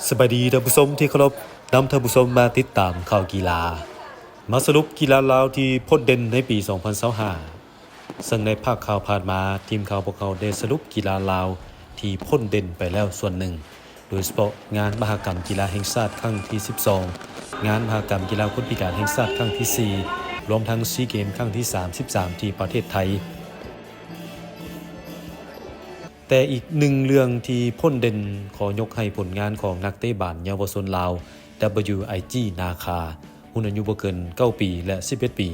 ສະບາຍດີທ່ານຜູ້ຊົມທີ່ເຄົາລົບ, ນຳທ່ານຜູ້ຊົມມາຕິດຕາມຂ່າວກິລາ. ມາສະຫຼຸບກິລາລາວທີ່ພົ້ນເດັ່ນໃນປີສອງພັນຊາວຫ້າ ເຊິ່ງໃນພາກຂ່າວຜ່ານມາ, ທີມຂ່າວພວກເຮົາໄດ້ສະຫຼຸບກິລາລາວທີ່ພົ້ນເດັ່ນໄປແລ້ວສ່ວນໜຶ່ງ, ໂດຍສະເພາະງານມະຫະກຳກິລາແຫ່ງຊາດຄັ້ງທີສິບສອງ, ງານມະຫະກຳກິລາຄົນພິການແຫ່ງຊາດຄັ້ງທີສີ່, ລວມທັງຊີເກມຄັ້ງທີສາມສິບສາມທີ່ປະເທດໄທ. ແຕ່ອີກໜຶ່ງເລື່ອງທີ່ພົ້ນເດັ່ນ ຂໍຍົກໃຫ້ຜົນງານຂອງນັກເຕະບານເຍົາວະຊົນລາວ WIG ນາຄາ ຮຸ່ນອາຍຸບໍ່ເກີນເກົ້າປີ ແລະ ສິບເອັດປີ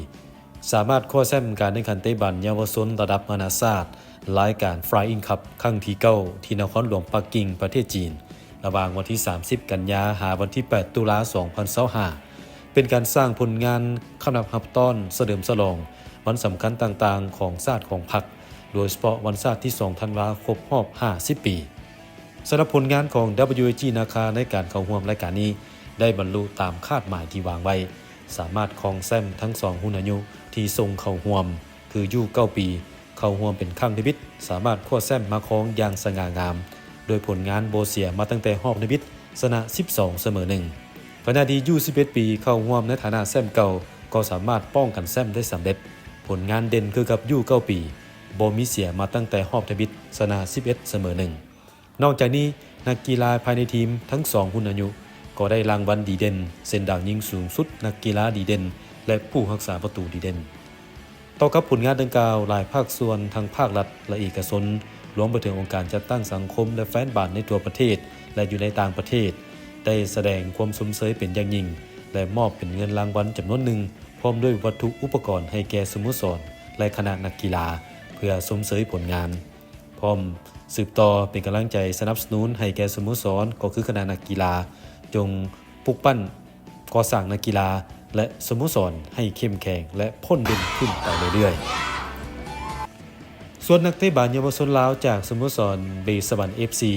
ສາມາດຄວ້າແຊ້ມການແຂ່ງຂັນເຕະບານເຍົາວະຊົນລະດັບນານາຊາດ ລາຍການ Flying Cup ຄັ້ງທີເກົ້າ ທີ່ນະຄອນຫຼວງປັກກິ່ງ ປະເທດຈີນ ລະຫວ່າງວັນທີສາມສິບ ກັນຍາ ຫາວັນທີແປດ ຕຸລາ ສອງພັນຊາວຫ້າ ເປັນການສ້າງຜົນງານຄຳນັບຮັບຕ້ອນສະເຫຼີມສະຫຼອງວັນສຳຄັນຕ່າງໆຂອງຊາດຂອງພັກ, ໂດຍສະເພາະວັນຊາດທີສອງ ທັນວາ ຄົບຮອບຫ້າສິບປີ. ສຳລັບຜົນງານຂອງ WIG ນາຄາໃນການເຂົ້າຮ່ວມລາຍການນີ້ ໄດ້ບັນລຸຕາມຄາດໝາຍທີ່ວາງໄວ້, ສາມາດຄອງແຊ້ມທັງສອງຮຸ່ນອາຍຸທີ່ສົ່ງເຂົ້າຮ່ວມ ຄື ຢູເກົ້າປີ ເຂົ້າຮ່ວມເປັນຄັ້ງທຳອິດ, ສາມາດຄວ້າແຊ້ມມາຄອງຢ່າງສະຫງ່າງາມ ໂດຍຜົນງານບໍ່ເສຍມາຕັ້ງແຕ່ຮອບທຳອິດ, ຊະນະສິບສອງ ສະເໝີໜຶ່ງ. ຂະນະທີ່ ຢູສິບເອັດປີ ເຂົ້າຮ່ວມໃນຖານະແຊ້ມເກົ່າ ກໍສາມາດປ້ອງກັນແຊ້ມໄດ້ສຳເລັດ. ຜົນງານເດັ່ນຄືກັບ ຢູເກົ້າປີ ບໍ່ມີເສຍມາຕັ້ງແຕ່ຮອບທຳອິດ, ຊະນະສິບເອັດ ສະເໝີໜຶ່ງ. ນອກຈາກນີ້, ນັກກິລາພາຍໃນທີມທັງສອງຮຸ່ນອາຍຸ ກໍໄດ້ລາງວັນດີເດັ່ນ, ເຊັ່ນດາວຍິງສູງສຸດ, ນັກກິລາດີເດັ່ນ ແລະ ຜູ້ຮັກສາປະຕູດີເດັ່ນ. ຕໍ່ກັບຜົນງານດັ່ງກ່າວ, ຫຼາຍພາກສ່ວນ, ທັງພາກລັດ ແລະ ເອກະຊົນ, ລວມໄປເຖິງອົງການຈັດຕັ້ງສັງຄົມ ແລະ ແຟນບານໃນທົ່ວປະເທດ ແລະ ຢູ່ໃນຕ່າງປະເທດ, ໄດ້ສະແດງຄວາມຊົມເຊີຍເປັນຢ່າງຍິ່ງ ແລະ ມອບເປັນເງິນລາງວັນຈຳນວນໜຶ່ງ ພ້ອມດ້ວຍວັດຖຸອຸປະກອນໃຫ້ແກ່ສະໂມສອນ ແລະ ຄະນະນັກກິລາ ເພື່ອຊົມເຊີຍຜົນງານ. ພ້ອມສືບຕໍ່ເປັນກຳລັງໃຈສະໜັບສະໜູນໃຫ້ແກ່ສະໂມສອນ ກໍຄືຄະນະນັກກິລາ, ຈົ່ງປຸກປັ້ນກໍ່ສ້າງນັກກິລາ ແລະ ສະໂມສອນໃຫ້ເຂັ້ມແຂງ ແລະ ພົ້ນເດັ່ນຂຶ້ນໄປເລື້ອຍໆ. ສ່ວນນັກເຕະບານເຍົາວະຊົນລາວຈາກສະໂມສອນເບສະບັນ ເອັຟຊີ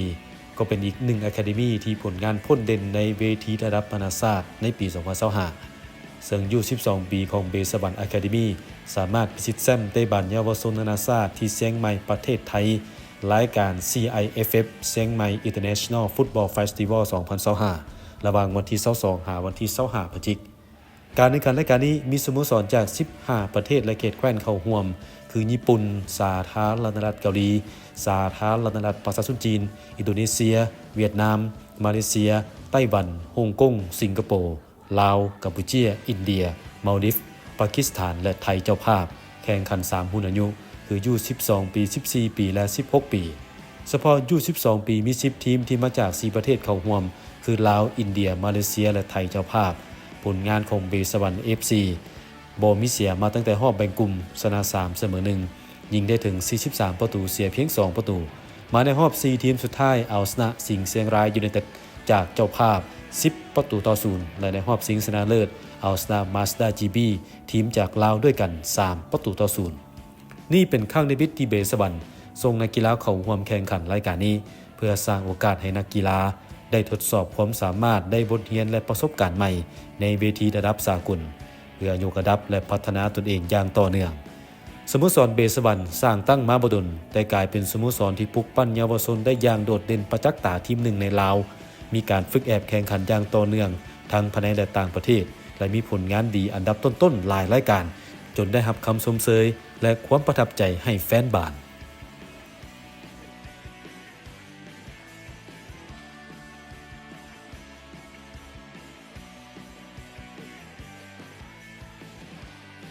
ກໍເປັນອີກໜຶ່ງອາຄາເດມີທີ່ຜົນງານພົ້ນເດັ່ນໃນເວທີລະດັບນານາຊາດໃນປີສອງພັນຊາວຫ້າ ເຊິ່ງຢູສິບສອງປີຂອງເບສະບັນອາຄາເດມີ ສາມາດພິຊິດແຊ້ມເຕະບານເຍົາວະຊົນນານາຊາດທີ່ຊຽງໃໝ່ ປະເທດໄທ, ລາຍການ ຊີໄອເອັຟເອັຟ Chiang Mai International Football Festival ສອງພັນຊາວຫ້າ ລະຫວ່າງວັນທີຊາວສອງ ຫາວັນທີຊາວຫ້າ ພະຈິກ. ການແຂ່ງຂັນລາຍການນີ້ມີສະໂມສອນຈາກສິບຫ້າປະເທດ ແລະ ເຂດແຄວ້ນເຂົ້າຮ່ວມ ຄື ຍີ່ປຸ່ນ, ສາທາລະນະລັດເກົາຫຼີ, ສາທາລະນະລັດປະຊາຊົນຈີນ, ອິນໂດເນເຊຍ, ຫວຽດນາມ, ມາເລເຊຍ, ໄຕ້ຫວັນ, ຮົງກົງ, ສິງກະໂປ, ລາວ, ກຳປູເຈຍ, ອິນເດຍ, ມາວດິບ, ປາກິສຖານ ແລະ ໄທເຈົ້າພາບ, ແຂ່ງຂັນສາມຮຸ່ນອາຍຸ ຄື ຢູສິບສອງປີ, ສິບສີ່ປີ ແລະ ສິບຫົກປີ. ສະເພາະ ຢູສິບສອງປີ ມີສິບທີມທີ່ມາຈາກສີ່ປະເທດເຂົ້າຮ່ວມ ຄື ລາວ, ອິນເດຍ, ມາເລເຊຍ ແລະ ໄທເຈົ້າພາບ. ຜົນງານຂອງເບສະບັນ ເອັຟຊີ ບໍ່ມີເສຍມາຕັ້ງແຕ່ຮອບແບ່ງກຸ່ມ, ຊະນະສາມ ສະເໝີໜຶ່ງ, ຍິງໄດ້ເຖິງສີ່ສິບສາມປະຕູ, ເສຍພຽງສອງປະຕູ. ມາໃນຮອບສີ່ທີມສຸດທ້າຍ, ເອົາຊະນະສິງຊຽງລາຍຢູໄນເຕັດຈາກເຈົ້າພາບສິບປະຕູຕໍ່ສູນ ແລະ ໃນຮອບຊິງຊະນະເລີດ, ເອົາຊະນະມາສດາຈີບີ ທີມຈາກລາວດ້ວຍກັນສາມປະຕູຕໍ່ສູນ. ນີ້ເປັນຄັ້ງທຳອິດທີ່ເບສະບັນສົ່ງນັກກິລາເຂົ້າຮ່ວມແຂ່ງຂັນລາຍການນີ້ ເພື່ອສ້າງໂອກາດໃຫ້ນັກກິລາໄດ້ທົດສອບຄວາມສາມາດ, ໄດ້ບົດຮຽນ ແລະ ປະສົບການໃໝ່ໃນເວທີລະດັບສາກົນ ເພື່ອຍົກລະດັບ ແລະ ພັດທະນາຕົນເອງຢ່າງຕໍ່ເນື່ອງ. ສະໂມສອນເບສະບັນສ້າງຕັ້ງມາບໍ່ດົນ, ແຕ່ກາຍເປັນສະໂມສອນທີ່ປຸກປັ້ນເຍົາວະຊົນໄດ້ຢ່າງໂດດເດັ່ນປະຈັກຕາທີມໜຶ່ງໃນລາວ, ມີການຝຶກແອບແຂ່ງຂັນຢ່າງຕໍ່ເນື່ອງທັງພາຍໃນ ແລະ ຕ່າງປະເທດ ແລະ ມີຜົນງານດີອັນດັບຕົ້ນໆຫຼາຍລາຍການ, ຈົນໄດ້ຮັບຄຳຊົມເຊີຍ ແລະ ຄວາມປະທັບໃຈໃຫ້ແຟນບານ.